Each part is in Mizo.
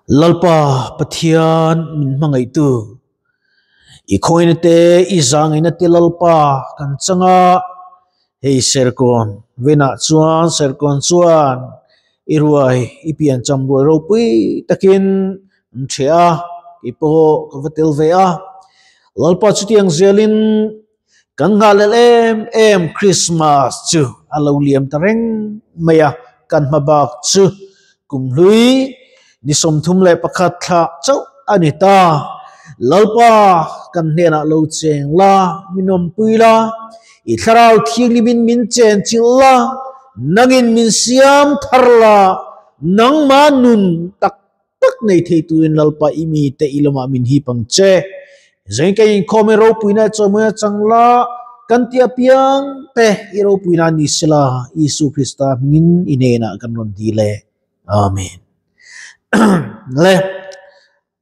Lalpa Pathian min hmangaihtu, i khawina te i zangaina te Lalpa kan chang a, hei Serkawn venah chuan Serkawn chuan i ruai i piancham ruai ropui takin an ṭheh a, kei pawh ka va tel ve a. Lalpa chutiang zelin Kan nghalel em em Christmas chu a lo liam ta reng mai a, kan hma bak chu kum hlui ni 31 thla chauh a ni ta. Lalpa kan hnenah lo cheng la, min awmpui la, i thlarau thianghlimin min chen chilh la, nangin min siam thar la, nangmah nun tak tak nei thei turin Lalpa i mite i lamah min hip ang che. Zeng ka inkhawm i ropuina chawhmawina chang la, kan ti apiang te i ropuina ni sela, Isu Krista hmingin i hnenah kan rawn dil e. Amen. Le,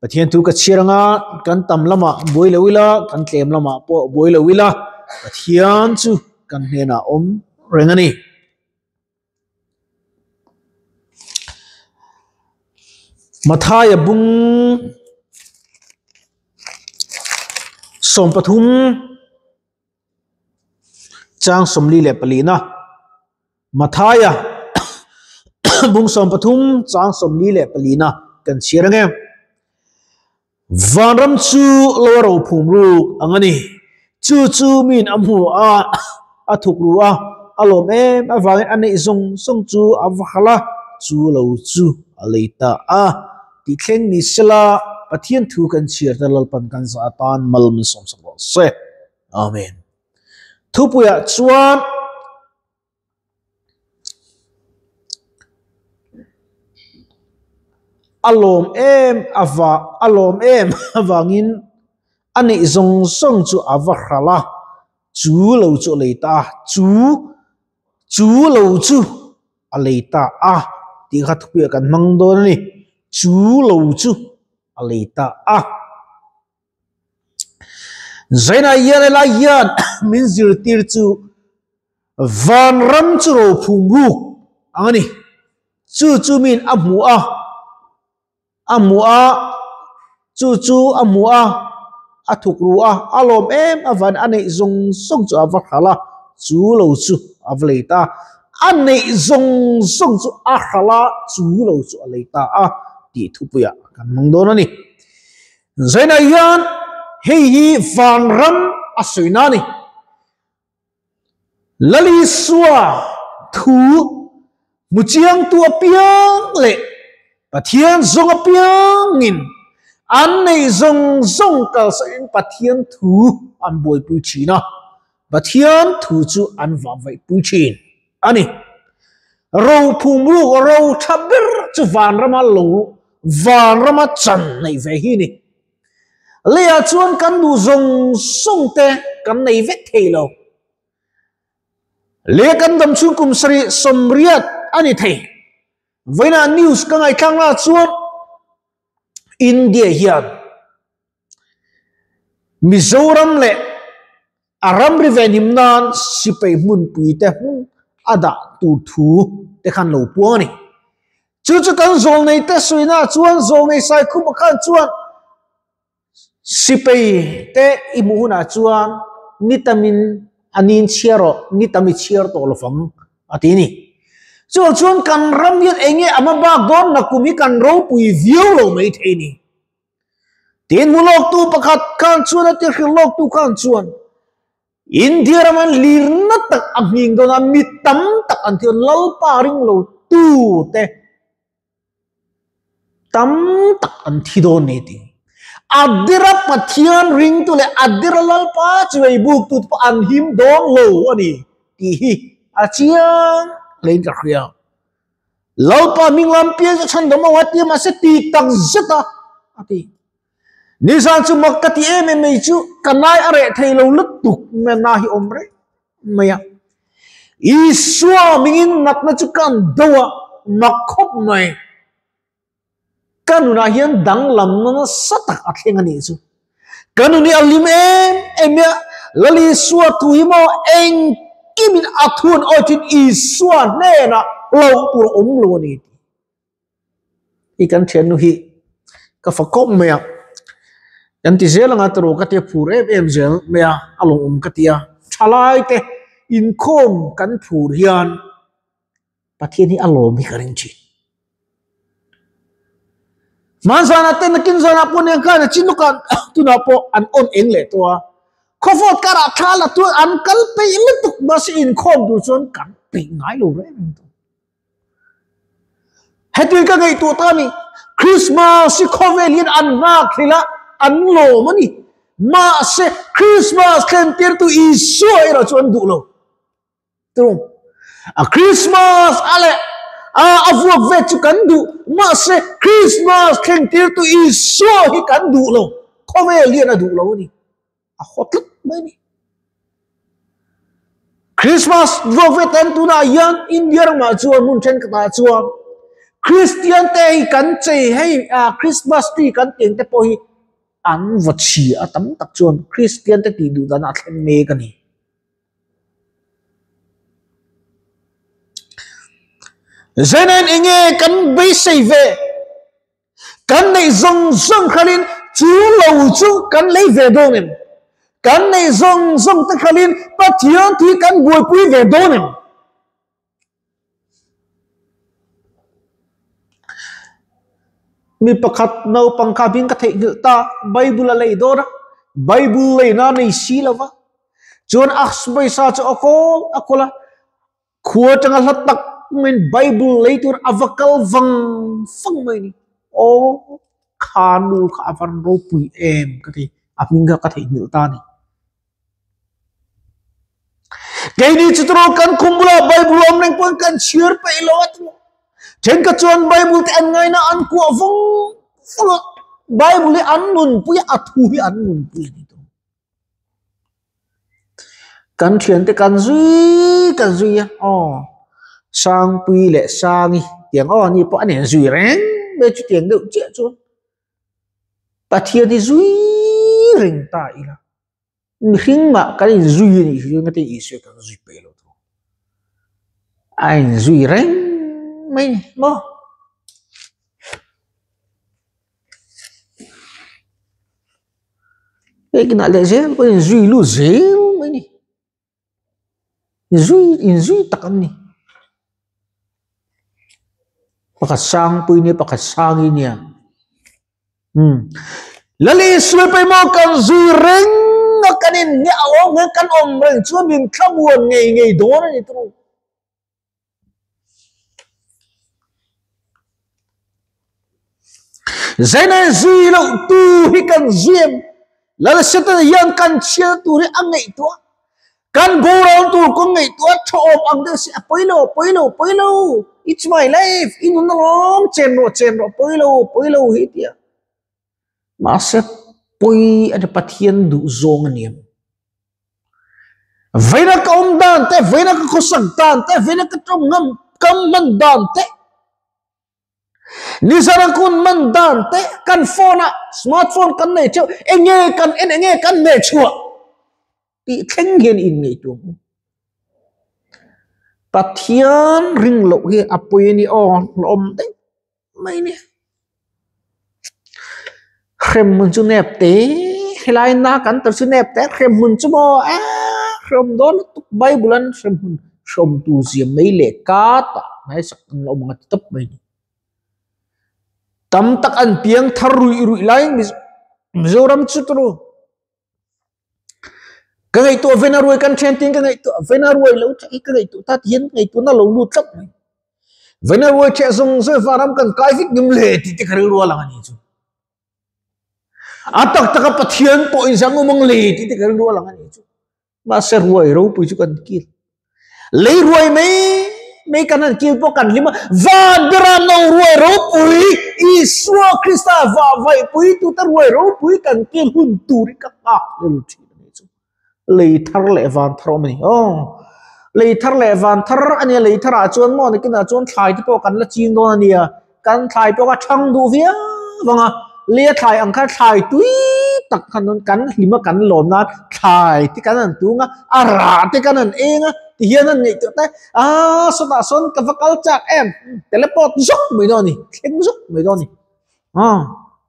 Pathian thu ka chhiar anga kan tam lamah buai lo ila, kan tlem lamah pawh buai lo ila, Pathian chu kan hnenah awm reng a ni. Mathaia bung 13 chang 44 na Mathaia bung 13 chang 44 na kan chhiar ange Vanram chu lo a ro phum ruk ang a ni. Chu chu miin a hmu a, a thuk ru a, a lawm em avangin a neih zawng zawng chu a va hal a, chu lo chu a lei ta a. Tih thleng ni sela, Pathian thu kan chhiar te Lalpan kan zah atan mal min sawmsak rawh se. Amen. Thupuiah chuan. A lawm em ava a lawm em avangin a neih zawng zawng chu a va hral a, chu lo chu a lei ta a, chu chu lo chu a lei ta a tih kha thupuiah kan hmang dawn a ni, chu lo chu a lei ta a. Zaina hian helai hian min zirtir chu vanram chu ro phum ruk ang a ni. Chu chu min a hmu a, a hmu a, chu chu a hmu a, a thuk ru a, a lawm em avangin a neih zawng zawng chu a va hral a, chu lo chu a va lei ta a. A neih zawng zawng chu a hral a, chu lo chu a lei ta a tih thupuiah kan hmang dawn a ni. Zainah hian hei hi vanram a sawina a ni. Lalisua thu hmu chiangtu apiang leh Pathian zawng apiangin an neih zawng zawng kalsahin Pathian thu an buaipui thin a, Pathian thu chu an vahvaihpui thin a ni. Ro phum ruk ro tha ber chu vanrama lo vanrama chan neih ve hi ni. Leiah chuan kan duh zawng zawng te kan nei vek thei lo. Lei kan dam chhung kum sarih sawmriat a ni thei. Vawiinah news ka ngaihthlak na chuan India hian Mizoram leh a ramri venhim nan sipai hmunpui te hmun a dah tur thu te khan lo puang a ni. Chu chu kan zawlnei te suina chuan zawlnei Saikhuma khan chuan sipai te i hmuh hunah chuan ni tamin a nin chhiar rawh, ni tam i chhiar tawh lovang a ti a ni. Chuvang chuan kan ram hian eng nge a hma bak dawn nakum hi kan ropui viau lo maithei a ni. Tin hmu lawktu pakhat khan chuan a ti hrilh lawktu khan chuan India ram an lir na tak a hming dawn a, mi tam tak an thi dawn, Lalpa ring lo tu te tam tak an thi dawn ni ti. Adira Pathian ringtu leh Adira Lalpa chu ei buk tu te pawh an him dawn lo a ni tih hi a chiang hlein ka hria. Lalpa hming lam piang chu chhan dawm a tia mahse ti tak zet a a ti. Nizan chu mak ka ti em em mai chu ka nai a reh thei lo lutuk mai na hi awm reng mai a. Isua hmingin natna chu ka an do a mak khawp mai. Ka nunah hian danglamna nasa tak a thleng a nih chu. Ka nun hi a lim em em a, Lal Isua thu hi maw engkimin a thu an awi thin Isua hnenah hlauh tur a awm lo a ni tih hi kan thiannu hi. Ka fa kawp mai a. Kan ti zel anga tawrh ka tia phur em em zel mai a, a lawmawm ka ti a. Thalai te inkhawm kan phur hian Pathian hi a lawm hi ka ring thin. Hmanzanah te nakin zanah pawh nen khan a chin lawkah tunah pawh an on eng leh tawh a. Khawvawt karah thla la tuan an kal peih lutuk mahse inkhawm tur chuan kan peih ngai lo reng reng tawh. Heti ka ngaihtuah ta ni, Christmas hi khawvel hian an nghak hlel a, an lawm a ni. Mahse, Christmas thlen tirtu Isua erawh chu an duh lo. Tung. A Christmas a leh a a vuak vet chu kan duh, mahse Christmas thlen tirtu Isua hi kan duh lo. Khawvel hian a duh lo a ni. A haw tlat mai a ni. Christmas vuak ve tan tunah hian India ramah chuan hmun thenkhatah chuan Christian te hi kan chei hei ah Christmas tree kan tih ang te pawh hi an vaw chhia a tam tak chuan Christian te tih duh dan a thleng mek a ni. Zenain enge kan beisei ve? Kan neih zawng zawng khalin chu lo chu kan lei ve dawn em? Kan neih zawng zawng te khalin Pathian thi kan buaipui ve dawn em? Mi pakhat naupang kha hming ka theihnghilh ta, Bible a lei dawn a, Bible leina a nei si lo va, chuan a pawisa chu a kawl a kawl a, Khua atanga hla tak maiin Bible lei tur a va kal vang vang mai a ni. Aw, kha nu kha a van ropui em ka ti, a hming kha ka theihnghilh ta a ni. Keini chu tawrh kan khum bulah Bible awm reng pawhin kan chhiar peih lo a ti. Thenkhat chuan Bible te an ngaina an kuah vang vang a, Bible hi an nunpui a, a thu hi an nunpui a ni tawh. Kan thiante kan zui kan zui a aw Sangpui leh Sangi tiang aw ani pawh a nen zui reng mai chutiang deuh chiah chuan Pathian hi zui reng ta ila mihring mah kan inzui a nih hi chuan engati Isua kan zui peih lo thung a inzui reng mai a ni maw. Hei kinah leh zel pawh inzui lut zel mai a ni zui inzui tak an ni pakhat sangpui nia pakhat sangi nia umm lali sual pawimawh kan zui reng a kan in nge a awm hian kan awm reng chuan min thlamuan ngei ngei dawn a ni tawh. Zaina zui loh tu hi kan zui em? Lal Satan hian kan chhiar tur hi a ngaihtuah. Kan boral tur kawng ngaihtuah tha awm ang deuh si a pawi lo, pawi lo, pawi lo. It's my life, i nun alawm, chen rawh, chen rawh, pawi lo, pawi lo hi tia. Mahse pawi a ni Pathian duh zawng a ni em? Veina ka awm dan te, veina ka khawsak dan te, veina ka tawng ngam kam hman dan te, nizara kun man dan te, kan phone ah smartphone kan nei theuh, enge kan en enge kan hmeh chhuah tih thleng hian in ngaihtuah ang u. Pathian ring loh hi a pawi a ni aw, hlawm daih mai a ni. Hrem hmun chu nep te helai na kan tar chu nep te hrem hmun chu maw eee hrem dawn lutuk bible an hrem hmun hrawm tur zia mai leh ka tah hnai sak an la awm ang a ti tawp mai a ni. Tam tak an piang thar ruih ruih laiin Mizoram chu tawrh u. Ka ngaihtuah vena ruai kan thian tin ka ngaihtuah vena ruai lo tha hi ka ngaihtuah ta ti hian ngaihtuahna lo lut tlat mai. Vena ruai theh zawng zawng varam kan kai vek ngem le tih te ka rilru a lang a ni chu. A tak taka Pathian pawh in zang awm ang le tih te ka rilru a lang a ni chu. Mahse ruai ropui chu kan kil. Lei ruai mai mai kan han kil pawh kan hlim a, van bera no ruai ropui Isua Krista vah vaih pui tute ruai ropui kan kil hun tur hi ka nghak hlel thin a ni chu. Lei thar leh van thar awm a ni. Aw, lei thar leh van thar a nia, lei tharah chuan maw nakinah chuan thlai te pawh kan la ching dawn a nia. Kan thlai pawh kha thang duh viau vang a, lia thlai ang kha thlai tui tak khan kan hlim a kan lawm nan thlai te kan han tung a, a rah te kan han eng a, ti hian an ngaihtuah ta a sawtah sawn ka va kal chak em teleport zawk mai dawn a ni, thleng zawk mai dawn a ni.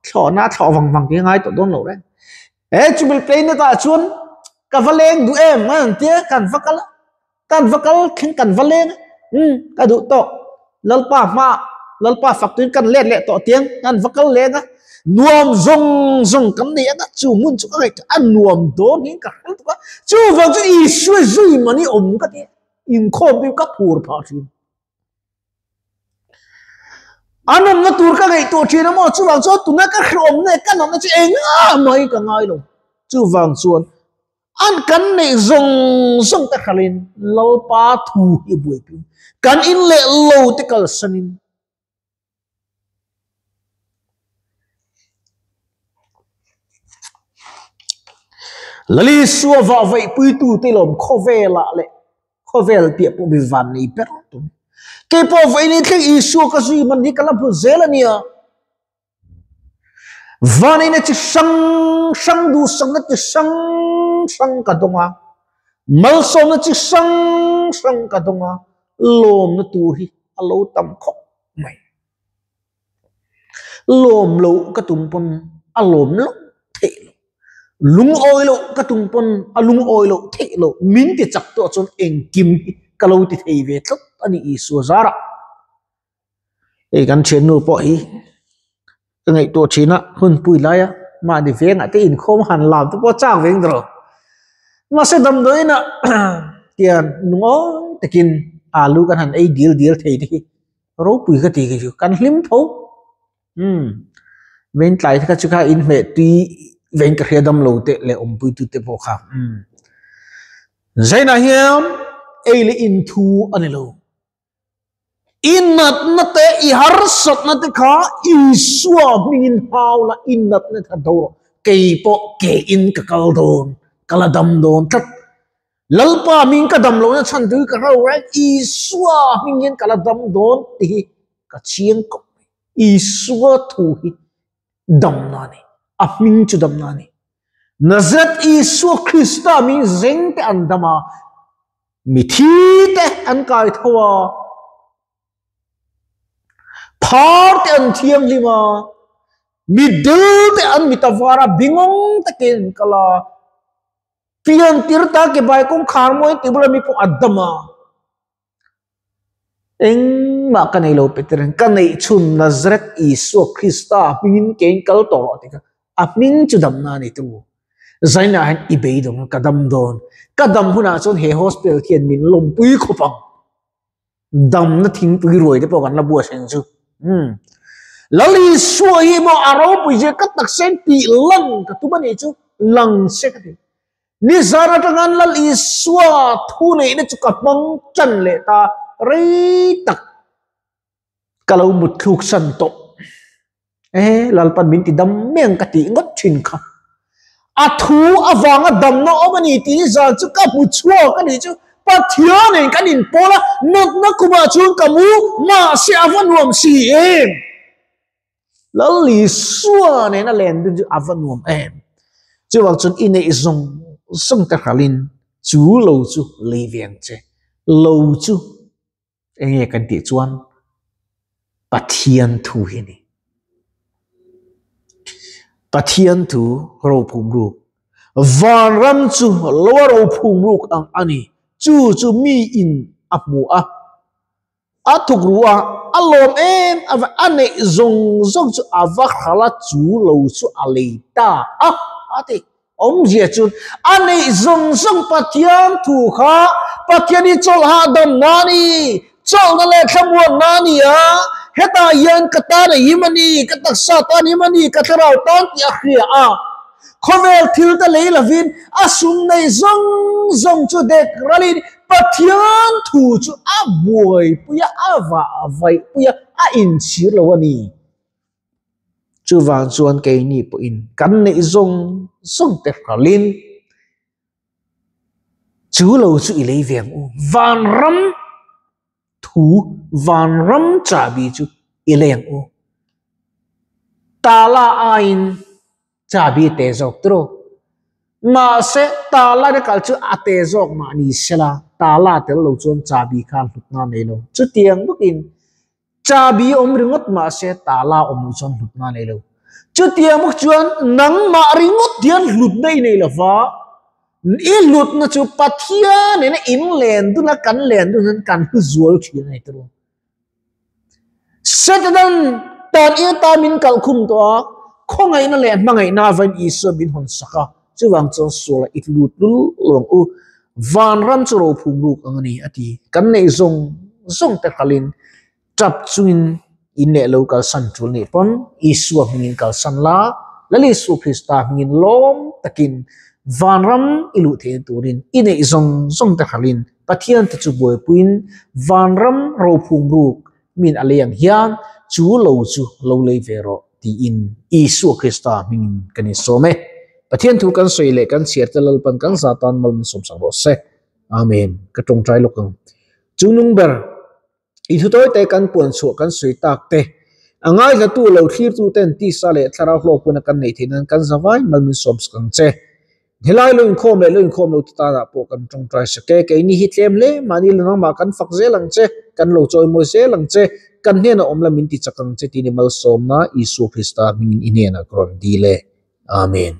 Thlawhna thlawh vang vang tih ngai tawh dawn lo reng. He chumil planet ah chuan ka va leng duh em an tia kan va kal a, kan va kal thleng kan va leng a, umm ka duh tawk Lalpa hma Lalpa fak tuin kan let leh tawh tiang kan va kal leng a, nuam zawng zawng kan nei ang a, chu hmun chu ka ngaihtuah a nuam dawn hian ka hre lutuk a, chuvang chu Isua zui mani awm ka ti a, inkhawm pawh ka phur phah thin. An awmna tur ka ngaihtuah thin a maw? Chuvang chuan tuna ka hreawmna leh ka nawmna chu engah mai ka ngai lo. Chuvang chuan an kan neih zawng zawng te hralhin Lalpa thu hi buaipui kan in leh lo te kalsanin Lalisua vah vaihpuitu te lawm khawvelah leh khawvel piah pawh mi van nei ber tum. Keipawh vawiin thleng Isua ka zui man hi ka la hmu zel a nia. Vaneina chi hrang hrang duhsakna chi hrang hrang ka dawng a, malsawmna chi hrang hrang ka dawng a, lawmna tur hi a lo tam khawp mai. Lawm loh ka tum pawn a lawm loh theih loh, lungawi loh ka tum pawn a lungawi loh theih loh, min ti chak tawh chuan engkim hi ka lo ti thei ve tlat a ni Isua zarah. Hei kan thiannu pawh hi ka ngaihtuah thin a, hun pui laia mahni vengah te inkhawm han lam te pawh a chak ve ang tawh lo. Mahse damdawiinah tiang lungawi takin alu kan han ei dil dil thei te hi ropui ka ti kei chu kan hlim tho. Umm veng tlai te kha chu kha inhmeh tui veng ka hria dam lo te leh awmpui tu te pawh kha umm Zainah hian ei leh inthu a ni lo. I natna te, i harsatna te kha Isua hmingin hau la, i natna te kha do rawh. Kei pawh ke in ka kal dawn, ka la dam dawn tlat. Lalpa hming ka dam lohna chhan tur hi ka hro reng, Isua hming hian ka la dam dawn tih hi ka chiang khawp mai. Isua thu hi damna a ni, a hming chu damna a ni. Nazareth Isua Krista hming zeng te an dam a, Mithi te an kai tho a, phar te an thianghlim a, mitdel te an mit a var a, bingawng takin an kal a, pian tir ta ke bai kawngkhar mawi tih bulah mi pawh a dam a. Engmah ka nei lo Peter ka neih chhun Nazareth Isua Krista hmingin kein kal tawh rawh tih kha a hming chu damna a ni tu. Zainah hian i beidawng ka dam dawn. Ka dam hunah chuan he hospital hian min lawmpui khawp ang. Damna thingpui ruai te pawh kan la buatsaih chu. Umm. Lal Isua hi maw a ropui zia ka taksa in tih lang ka tum a nih chu lang se ka ti. Nizan atanga Lal Isua thu neihna chu ka hmang tan leh ta rei tak ka lo mut thluk san tawh. E Lalpan min ti dam meng ka tih ngawt thin kha. A thu avanga damna awm a ni tih nizan chu ka hmu chhuak a nih chu. Pathianin kan inpawl a, natna kumah chuan ka mu, mahse a va nuam si em? Lal Isua nena len dun chu a va nuam em. Chuvang chuan i neih zawng zawng te hralhin chu lo chu lei ve ang che. Lo chu enge kan tih chuan Pathian thu hi a ni. Pathian thu rophum ruk. Vanram chu lo a rophum ruk ang a ni. Chu chu mi in a hmu a. A thuk ru a, a lawm em a, a neih zawng zawng chu a va hral a, chu lo chu a lei ta a, a ti. Awmzia chuan a neih zawng zawng Pathian thu kha Pathian hi chawlh hahdam na a ni, chawlhna leh thlamuanna a ni a, hetah hian ka tan a him a ni, ka taksa tan him a ni, ka thlarau tan tih a hria a. Khawvel thil te lei lovin a sum nei zawng zawng chu dek ralin Pathian thu chu a buaipui a, a vah vaihpui a, a inchhir lo a ni. Chuvang chuan keini pawhin kan neih zawng zawng te hralin chu lo chu i lei ve ang u. Vanram thu, vanram chahbi chu i lei ang u. Tala aiin chahbi a te zawk tawh rawh. Mahse, tala na kal chu a te zawk mah ni sela, tala tel lo chuan chahbi kha hlutna a nei lo. Chutiang bawkin chahbi awm ringawt mahse tala awm lo chuan hlutna a nei lo. Chutiang bawk chuan nangmah ringawt hian hlutna i nei lova, i hlutna chu Pathian nena in len dun a, kan len dun hian kan hlu zual thin a ni tawh. Setanan tan ina tan min kalhkhum tawh a, khawngaihna leh hmangaihna avain Isua min hawn sak a, chuvang chuan sualah i lut lul lo ang u. Vanram chu rophum ruk ang a ni a ti. Kan neih zawng zawng te khalin tap chungin in leh lo kalsan tul nih pawn Isua hmingin kalsan la, Lal Isu Krista hmingin lawm takin vanram i luh theihna turin i neih zawng zawng te khalin Pathian te chu buaipuiin vanram rophum ruk min a lei ang hian chu lo chu lo lei ve rawh tiin Isua Krista hmingin kan insawm e. Pathian thu kan sawi leh kan chhiar te Lalpan kan za tan mal min sawmsak rawh se. Amen. Ka tawngtai lawk ang. Chungnung ber I thutawi te kan puan chhuah kan sawi tak te, a ngaihla tu lo thlir tu ten tisa leh thlarau hlawk pawna kan neih theih nan kan zavai mal min sawm sak ang che. Helai lo inkhawm leh lo inkhawm lo te tanah pawh kan tawngtai sak e. Keini hi tlem hle mahni la nangmah kan fak zel ang che, kan lo chawimawi zel ang che, kan hnenah awm la min ti chak ang che tih ni malsawmna Isua Krista hmingin i hnenah ka rawn dil e. Amen.